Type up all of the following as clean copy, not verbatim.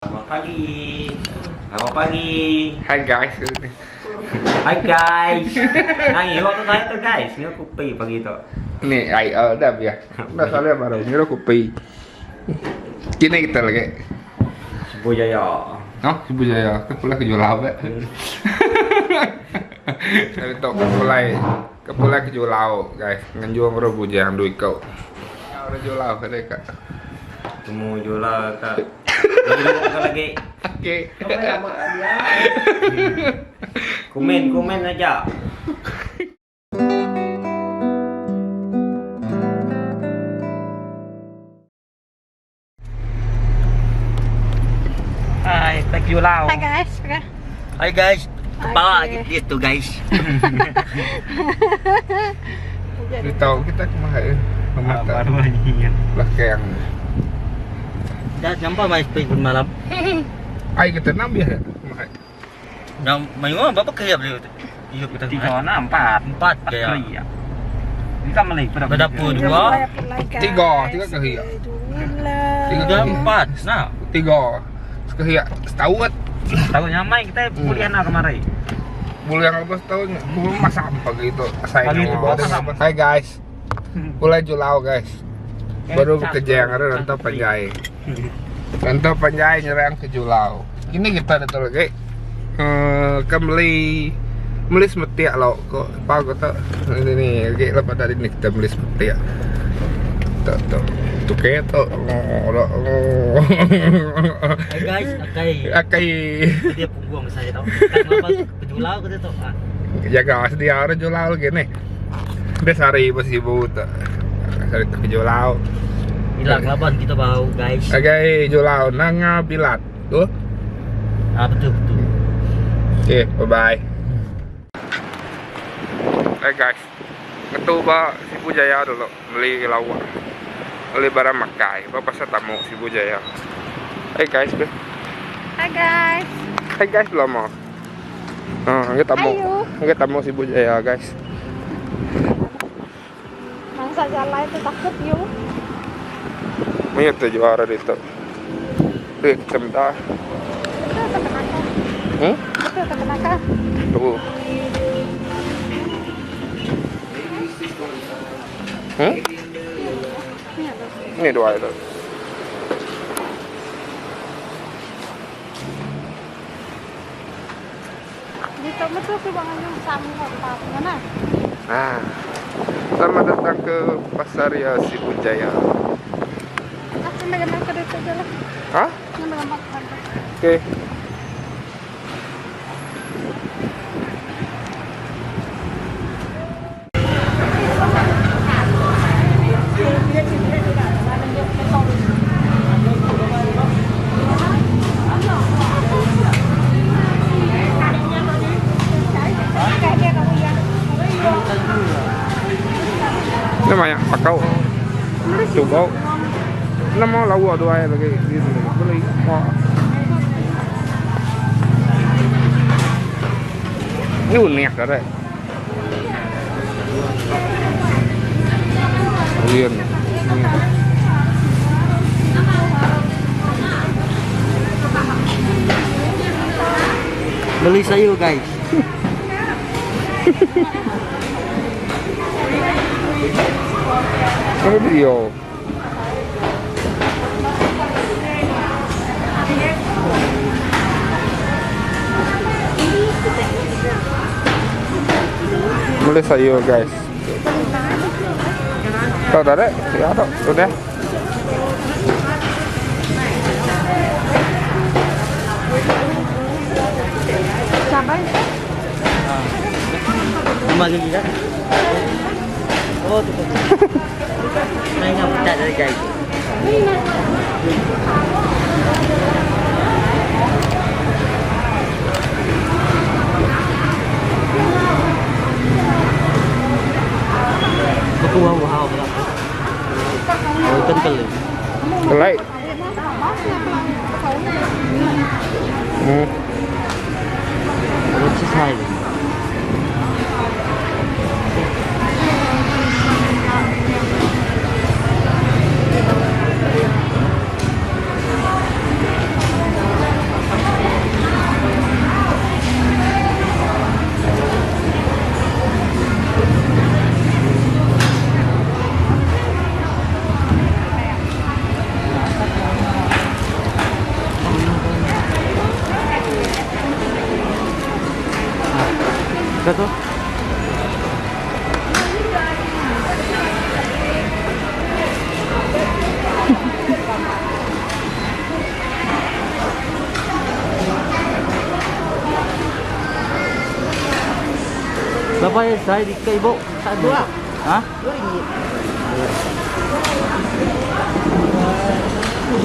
Selamat pagi. Selamat pagi. Hi guys. Hi guys. Nah, ngirup tu saya tu guys. Ngirup kopi pagi tu. Ni ai uh, dah biar. Dah salah baru ngirup kopi. Kini kita lagi. Sibu Jaya. No, Sibu Jaya. Ke pula ke Julau be. Dari tu ke pulai ke pulai ke Julau guys. Nganjung orang bujang duit kau. Orang Julau ke dekat. Temu Julau kak. Lagi. Okey. Komen komen aja. Hai, thank you lau. Hi guys. Okay. Hi guys. Kepala Okay. lagi gitu guys. Dia tahu kita kemah ya. Kemah tak. Baru anjing. Belakang. Dah nampak main space pun malam. Ai kita nak biar. Kemah. Yang main orang berapa kali boleh hidup kita? Tiga, enam, empat. Empat Empat kaya. kali ya. Kita melih pada Berdapur dua. Tiga, tiga kali ya. Tiga Tiga empat. Nah, Tiga. Sekehiak setahun. Tahu nyamai kita kuliah nak kemarin. Bulan apa setahun? Belum masak apa gitu. Saya Pagi itu masak apa? Hai guys. Mulai julau guys. Baru bekerja yang ada rantau panjai. Rantau panjai nyerang ke Julau. Ini kita ada lagi. Eh, kan beli beli semetiak lo kok apa kau tak ini nih lagi lah pada hari ini kita beli semetiak. Tok tok tu ke tok. Oh, hey guys, akai Akai dia punggung saya tau. Kan apa kejulau kita tau. Ah, jaga sedia orang julau lagi nih. Dia sari pasti ibu tak. Sari tak ke Julau. Hilang laban kita bau guys. Oke, Julau Nanga Bilat. Tuh. Ah betul betul. Okay, bye bye. Hey guys, ketu ba Sibu Jaya dulu beli lawak. Beli barang makai, ba pasar tamu Sibu Jaya. Hey guys, be. Hi guys. Hey guys belum mau. Ah, kita tamu. Ayo. Kita tamu Sibu Jaya guys. Mangsa jalan itu takut yuk. Maya tu juara itu. Duit kita minta. Betul tak kenaka? Hmm? Betul tak kenaka? Tunggu. Hmm? Ni ada. Ini dua itu. Di tempat tu aku bangun yang sama apa mana? Nah, selamat datang ke Pasaria Sibu Jaya. Aku nak gambar ke itu je lah. Hah? Nak gambar ke Okey. Nama yang pakau. Cuba. Nama lawa dua lagi. Beli. Wah. Ini unik dah. Lian. Beli sayur guys. Ini video. Beli sayur guys. Tahu tak ada? Ya tak. Sudah. Cabai. Lima lagi kan? Oh tu. Saya nak pecat dari guys. Aku wow wow berapa? Oh, ikan keli. Kelai. Oh, selesai. Ke tu. Berapa ya saya di ke ibu? Dua. Ha? 2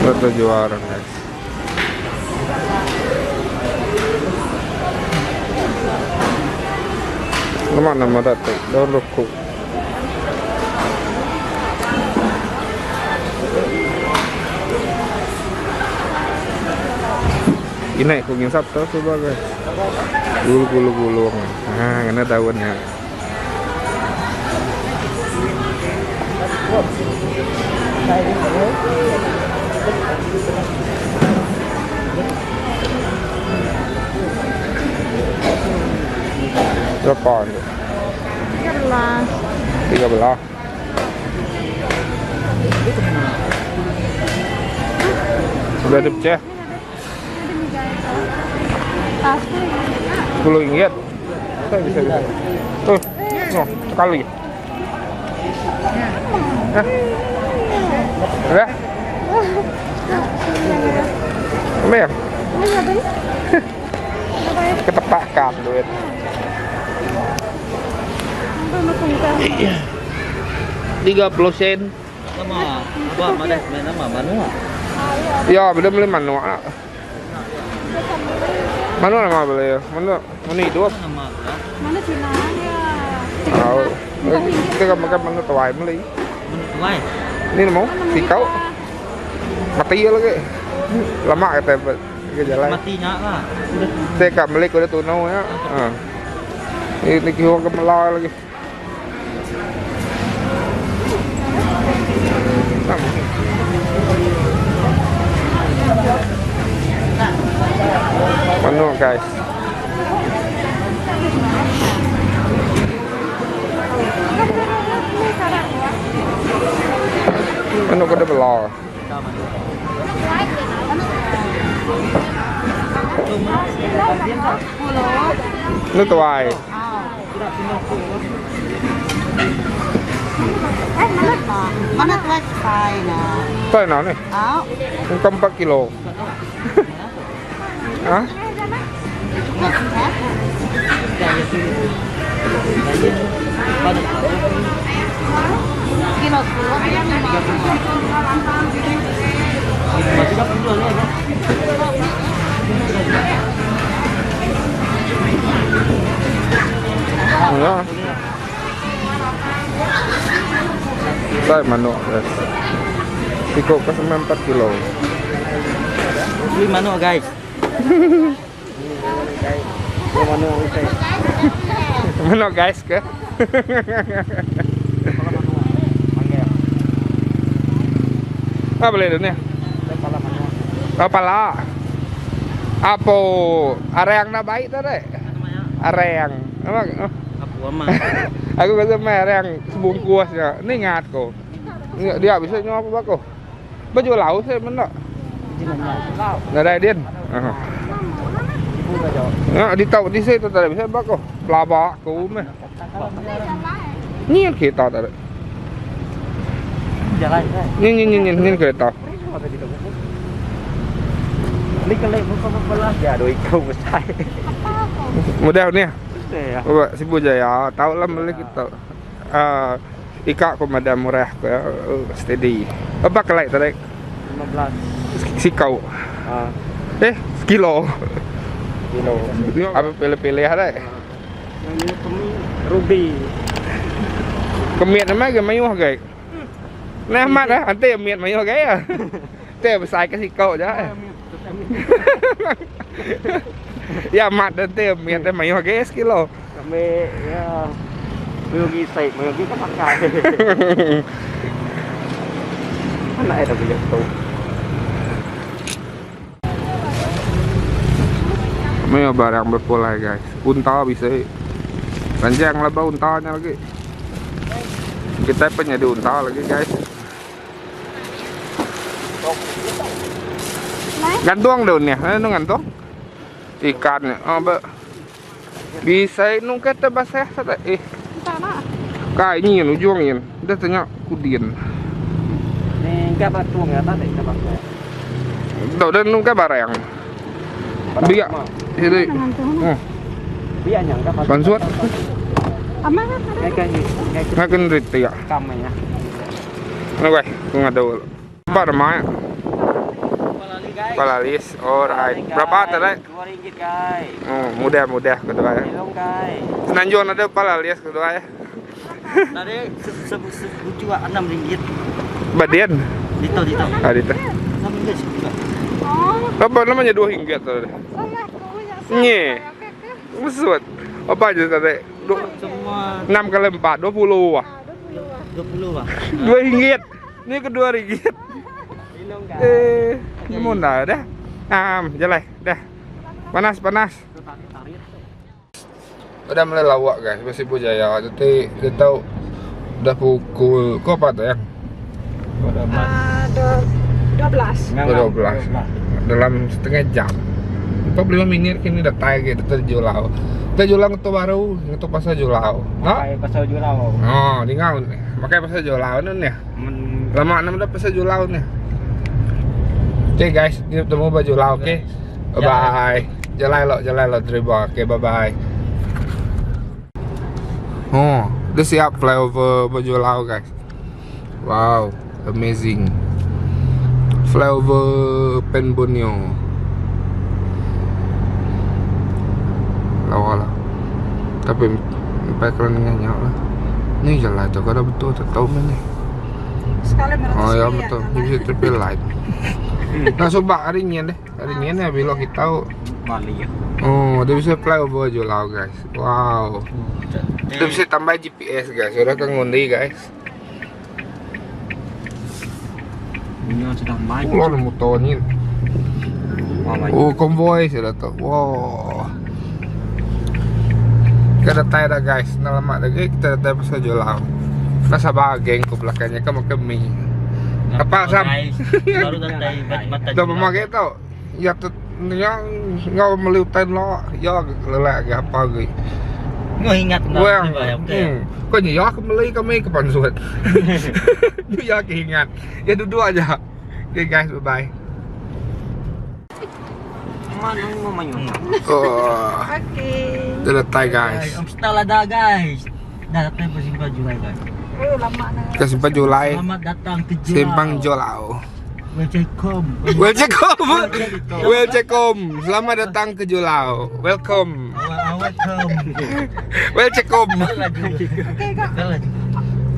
Satu jual orang guys. Nama nama datuk daun ruku. Ini ku nginsap tu suba guys. Gulu gulu gulung. Ha ngena daun nya. Berapa ni? 13. 13. Sudah ada pecah. 10 ringgit. Bisa bisa bisa. Tuh, oh, sekali. Hah? Udah? Apa ya? Ketepakan duit. 30 sen. Nama apa madah nama manua. Ya, benda beli manua. Manua nama beli ya. Manua, manua hidup. Nama Mana Cina ya? Oh. Kita makan manua tuai beli. Manua tuai. Ni nama sikau. Mati lagi. Lama kata ke jalan. Mati nya lah. Saya kat beli kuda tunau ya. Ha. Ni ni kira ke Melai lagi. Manuk guys. Manuk kena belah. Ni tuai. Eh, mana mana tuai sai na. Tuai na ni. Au. Bukan 4 kilo. Ha? Kilo 10. Ya. Saya manuk guys. Sikok ke 4 kilo. Beli manuk guys. Manuk guys ke? Apa boleh tu ni? Pala. Apa? Arang nak baik tak dek? Arang. Apa? Aku ama. Aku kata mai arang sebungkusnya. Ni ngat ko. Dia bisa nyawa apa bako? Baju lau saya menak. Nadai din. Ha. Di tau di saya tak ada bisa bako. Pelabak ku meh. Ni kereta tak ada. Jalan. Ni ni ni ni ni kereta. Ni kelai muka belah ya doi kau besar. Mudah ni. Ya. Bapak Sibu Jaya, tahu lah beli kita. Ikak aku madam murah aku ya, steady. Apa kelai tadi? 15. Sikau. Ah, Eh, sekilo. kilo. Apa pilih-pilih ada? Yang ni kemi ruby. Kemiat nama ke mayuh ke? Nah, mat ah, nanti miat mayuh ke ya. Te besar ke sikau je. Ya mat nanti miat te mayuh ke sekilo. Kami ya Mayugi sai, mayugi kan pakai. Mana ada punya tu. Mayuh barang berpulai guys. Unta bisa. Panjang lah bau untanya lagi. Kita penyedi unta lagi guys. Gantung daunnya, eh, nu gantung. Ikan, oh, be. Bisai nungkai te basah sata eh. Kai nyin ujung nyin. Dah tanya kudin. Ni ka batu ngan ta ka batu. Tok dan nungkai barang. Biak. Ini. Hmm. Biak nyang ka batu. Pansut. Amat kan? Ngakan rita ya. Kami ya. Nah, ku ngadu. Apa nama? Palalis. Alright. Berapa tadi? Dua ringgit guys. Oh, mudah mudah kedua ya. Tolong guys. Senanjung ada palalis kedua ya. Tadi sebucu enam ringgit. Badian. Dito dito. Ah, dito. Enam ringgit sebucu. Oh, Apa namanya dua ringgit tadi? salah aku ya. Nye. Mesut. Apa aja tadi? Semua 6 kali 4, 20 ah. 20 bah. Dua ringgit. Ni kedua ringgit. Tolong guys. Eh, ni muna dah. Ah, jalan dah. Panas panas. Udah mulai lawak guys, masih Jaya. Jadi dia tahu udah pukul kau apa tuh yang? Ah, 12. 12. Dalam setengah jam. 45 minit kini datang gitu terjulau. Kita jualan ke baru, itu pasar Julau. No? Pakai pasal julau. Oh, di ngau nih. Pakai pasar Julau nih ya. Men Lama enam udah pasar Julau nih. Oke guys, kita ketemu baju lau, oke? Bye bye. Jalan lo, jalan lo terima. Oke, bye bye. Oh, udah siap flyover baju lau guys. Wow, amazing. Flyover Pan Borneo. Lawa lah. Tapi sampai kalian nanya lah. Ni jalan tu kalau betul tak tahu mana. Sekali Oh ya betul, dia bisa triple light. Nah sebab hari ni deh, hari ni ni bila kita Bali ya. Oh, dia bisa flyover Julau guys. Wow. Dia bisa tambah GPS guys. Sudah kan ngundi guys. Ini sudah maju. Pulau ada motor ni. Oh, konvoi sudah tu. Wow. Kita datang dah guys. Nak lama lagi kita datang pasal Julau. Nak sabar geng ke belakangnya kan makan mie. Apa Sam? Guys, baru datang mata. Dah memakai tau. Ya tu yang ngau meliutan lo. Ya lelak ke apa lagi. Ngau ingat Wang. Okey. Kau ni ya aku beli kami ke pansut. Ya aku ingat. Ya duduk aja. Okay guys, bye bye. Mana mau main? Oh, Okey. dah datang guys. Om style ada guys. Dah datang ke Simpang Julai guys. Oh, lama dah. Ke Simpang Julai. Selamat datang ke Julau. Simpang Jolau. Welcome. Welcome. Welcome. Selamat datang ke Julau. Welcome. Welcome. Welcome. Okey kak.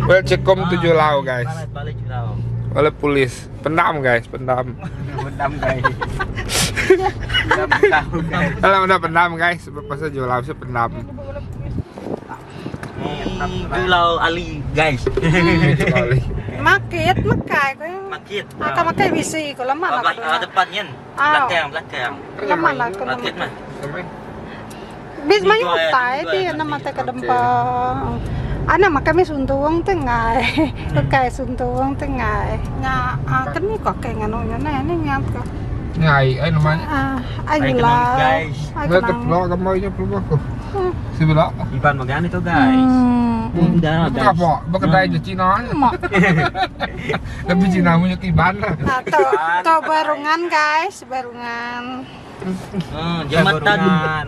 Welcome to Julau guys. Balik balik Julau. Oleh polis. Pendam guys, pendam. Pendam guys. Pendam tahu guys. Alam dah pendam guys, pasal Julau saya pendam. Julau Ali guys. Kali. Market makai ko. Market. Ah, makai bisi ko lama lah. Ah, depannya. Ah. Belakang belakang. Lama lah ko Market mah. Bis mayu utai ti na mata ka dempa. Ana makai mi suntuang tengai. Kai suntuang tengai. Nga ah kani ko kay ngano nya na ni ngat ko. Nyai, ai namanya. Ah, Ay, ayula. kenang, guys. Ay, Nggak kenang. terpelok kamarnya peluk aku. Sebelah. Iban magan itu guys. Hmm. Udah Itu guys. apa? Berkedai je Cina. Mak. Tapi Cina punya kiban lah. Nah, to, to barungan guys, barungan. Jembatan.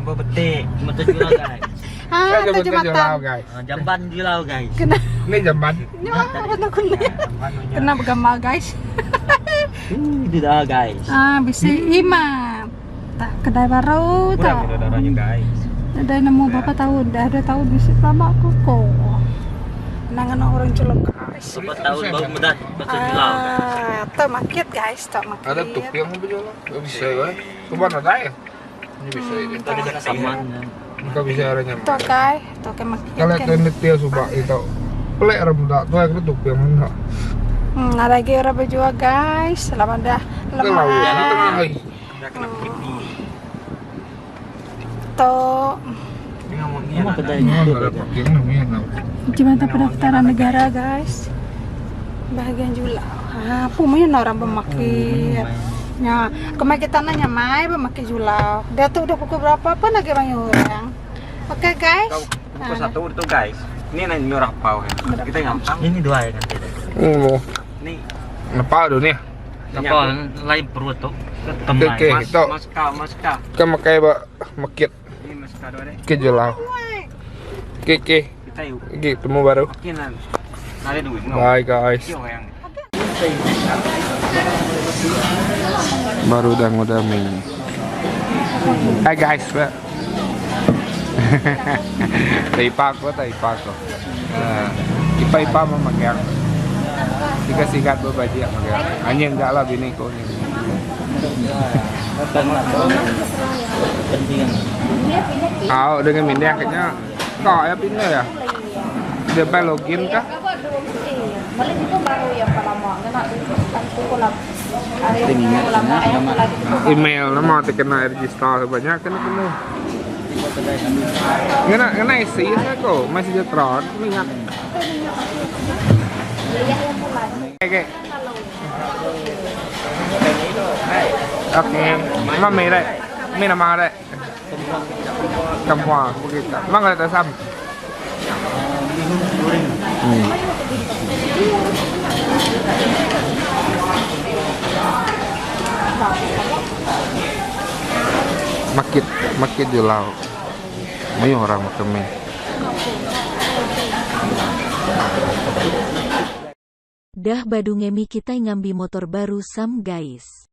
Bawa betik. Jembatan Julau guys. Ah, Saya to jembatan Julau jembatan. guys. Ah, Jamban Julau guys. Kena Ini jamban. Ini apa tu kena? Kena bergambar guys. Itu dah guys. Ah, bisa ima. Tak kedai baru Kurang tak. itu darahnya guys. Dah nemu berapa tahun? Dah ada tahun bisa lama aku kok. Nangan orang celok guys. Berapa tahun baru muda pasal Julau guys. Ah, tak market guys, tak market. Ada tupi yang berjualan. Nggak bisa ya. Coba ada ya. Ini bisa ini. Saman. Nggak bisa orangnya. Tak guys, tak ke market. Kalau kan. itu netil subak itu. Pelik orang muda tuh aku tupi yang mana. Ada lagi orang berjual guys. Lama dah. Itu laut. Lama. Itu tengah. Dah kena pipi. Tok. Ini ngomongnya Emang kedai Oh, ada parking namanya. Jembatan pendaftaran negara guys. Bahagian Julau. Ha, punya orang bermakir. Ya, kemarin kita nanya mai bermakir Julau. Dia tuh udah pukul berapa apa lagi banyak orang. Okay guys. Pukul satu tu guys. Ni nak murah pau. Kita ngampang. Ini dua ya nanti. Ni. Ngepau tu ni. Apa lain perut tu. Okey, okey, tu. Maska, maska. Ke makai ba mekit. Ni maska dua deh. Ke julau. Okey, okey. Kita yuk. Okey, temu baru. Makin lah. Ada duit. Bye guys. Baru dah ngudah mi. Hi guys. Taipa ko, taipa ko. Ipa-ipa mo magyang. Sikat-sikat ba ba dia magyang. Anjing enggak lah bini ko ni. Oh, dengan mindah kayaknya. Kok ya pindah ya? Dia bayar login kah? Email nama terkena register banyak kena kena. Kena kena isi ya ko, masih sejahtera minyak. Oke. Oke, Mama mi đây. Mi nama đây. Kamhua begitu. Mang ada sam. Makit, makit julau. Mayuh orang makan mi. Dah badu ngemi kitai ngambi motor baru sam gais.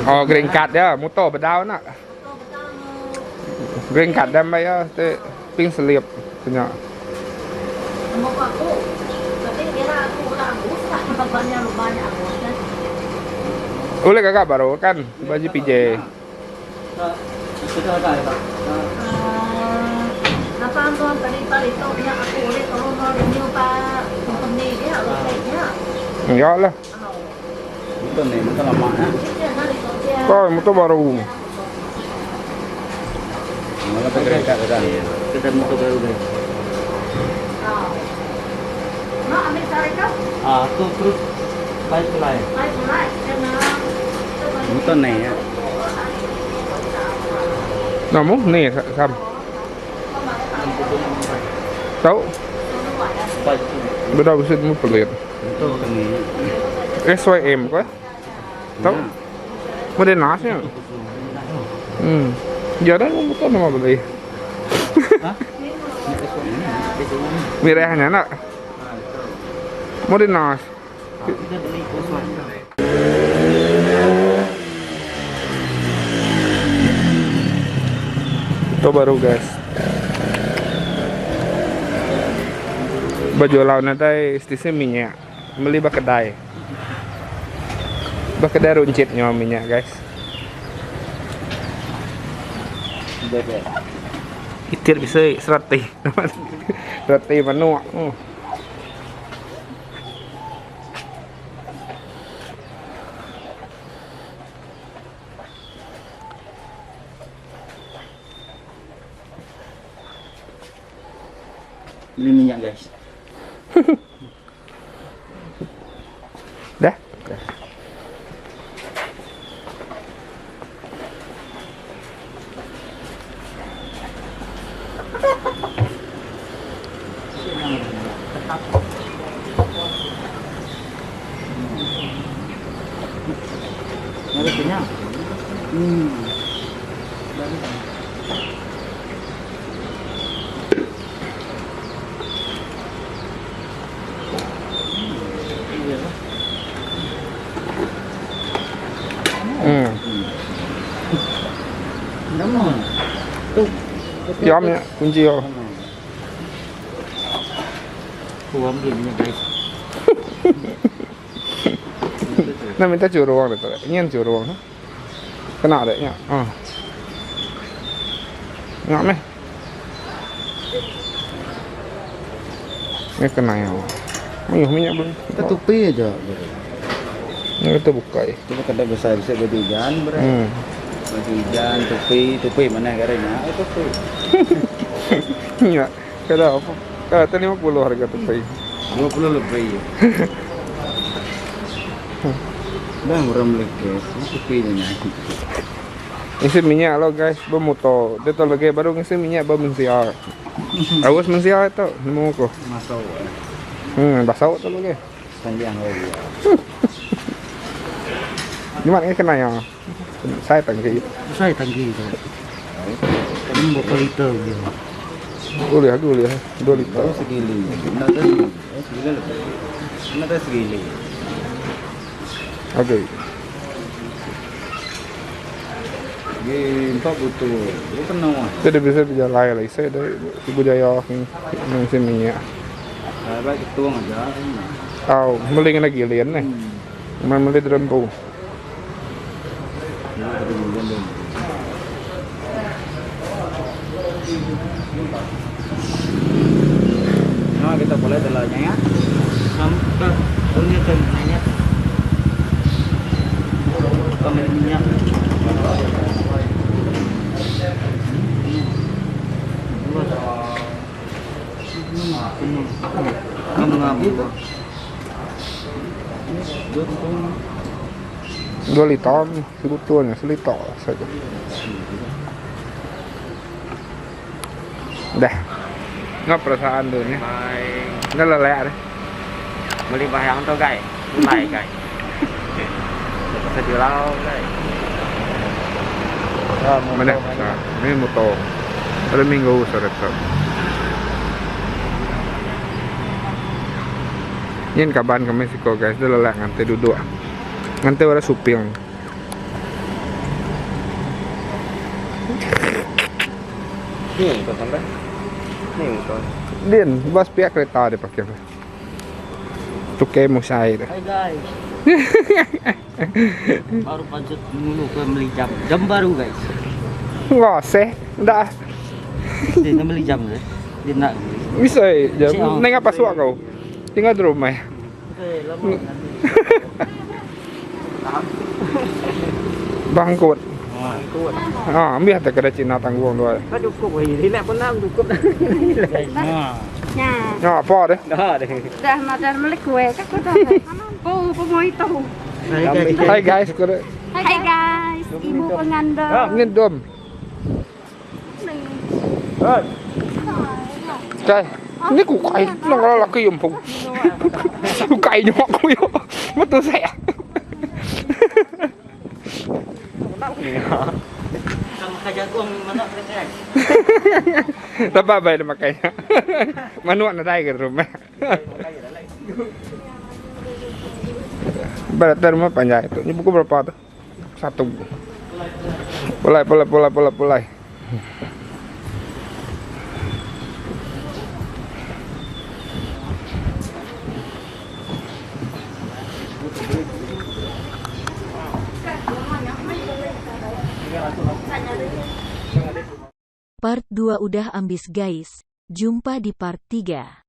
Oh, green card dia, motor bedau nak. Green card dia bayar tu ping selip punya. Boleh kakak baru kan baju PJ. Ya lah. Kau motor baru. Kita motor baru guys. Ah, tu terus baik pulai. Motor ni ya. Namu ni sam. Tahu? Beda bisa mu pelit. Motor ni. SYM kau? Tahu? Model nasnya. Ya dah motor nama beli. Wirahnya nak. Model nas. Kita beli kosong. Itu baru guys. Baju lawan nanti istri minyak. Beli bak kedai. Bak kedai runcit nyawa minyak guys. Itir bisa serati. Serati manu. Beli minyak guys. Dah. Yam ya, kunci yo. Gua ambil minyak guys. Nah minta curuang deh, ini yang curuang. Kena deh, ya. Ah. Nggak meh. Ini kena ya. Ayo minyak belum. Kita tupi aja. Ini kita buka ya. Kita kedai besar bisa baju hujan ber. Baju hujan, tupi, tupi mana karenya? Eh tupi. Iya. Kada apa? Kada 50 harga tupi. 20 lebih. Dah orang beli gas, tupi nya. Ngisi minyak lo guys ba motor. Dia tu lagi baru ngisi minyak ba mensia. Aus mensia tu nemu ko. Masau. Basau tu lagi. Panjang lagi. Ni mat kena ya. Sai tangki. Sai tangki tu. Ini berapa liter dia? Boleh aku boleh. 2 liter. Baru segili. Nak tu segili. Segili lebih. Nak tu segili. Okey. Gi empat butuh. Lu kena wah. Jadi bisa berjalan lagi. Saya dari Ibu Jaya ngisi minyak. Baik ketuang aja. Oh, beli kena gilian nih. Memang beli derempu. Nah, kita boleh telanya ya. Sampai punya kan minyak. Kamar minyak. Kamu ngambil. 2 liter sebetulnya seliter saja. Dah. Ngap perasaan tu ni. Bye. Dah lelak dah. Beli barang tu guys. Mulai guys. Sejulau guys. Mana? Ha, ni motor. Ada minggu sudah tu. Nyin kaban kami siko guys, dah lelak nganti duduk. Nganti orang suping. Ni kau sampai. Ni kau. Din, bas pihak kereta dia pakai. Tukai musai dah. Hai guys. Baru pansut mulu ke beli jam. Jam baru guys. Ngoseh, dah. Dia nak beli jam ke? Dia nak beli. Bisa jam. Cik, oh. Nengah pasuk kau. Tinggal di rumah. Eh, lama nanti. Bangkut. Bangkut. Ha, ambil hati kedai Cina tanggung tu. Kau cukup weh. Relax pun nak cukup. Ha. Ya. Ya, apa deh? Dah deh. Dah madan beli kue kan aku dah. Po po mau itu. Hai guys. Hai guys, kau Hai guys, ibu pengandang. Ni dom. Kai, ni ku kai, nak kalau laki yang pun. Ku kai nyok ku yo. Betul saya. Sama kajagung mana kereta? Tak baik dia makainya. Manuak nak dai ke rumah. Berat rumah panjang itu. Ini buku berapa tu? 1. Pulai, pulai, pulai, pulai, pulai. Part 2 udah ambis guys, jumpa di part 3.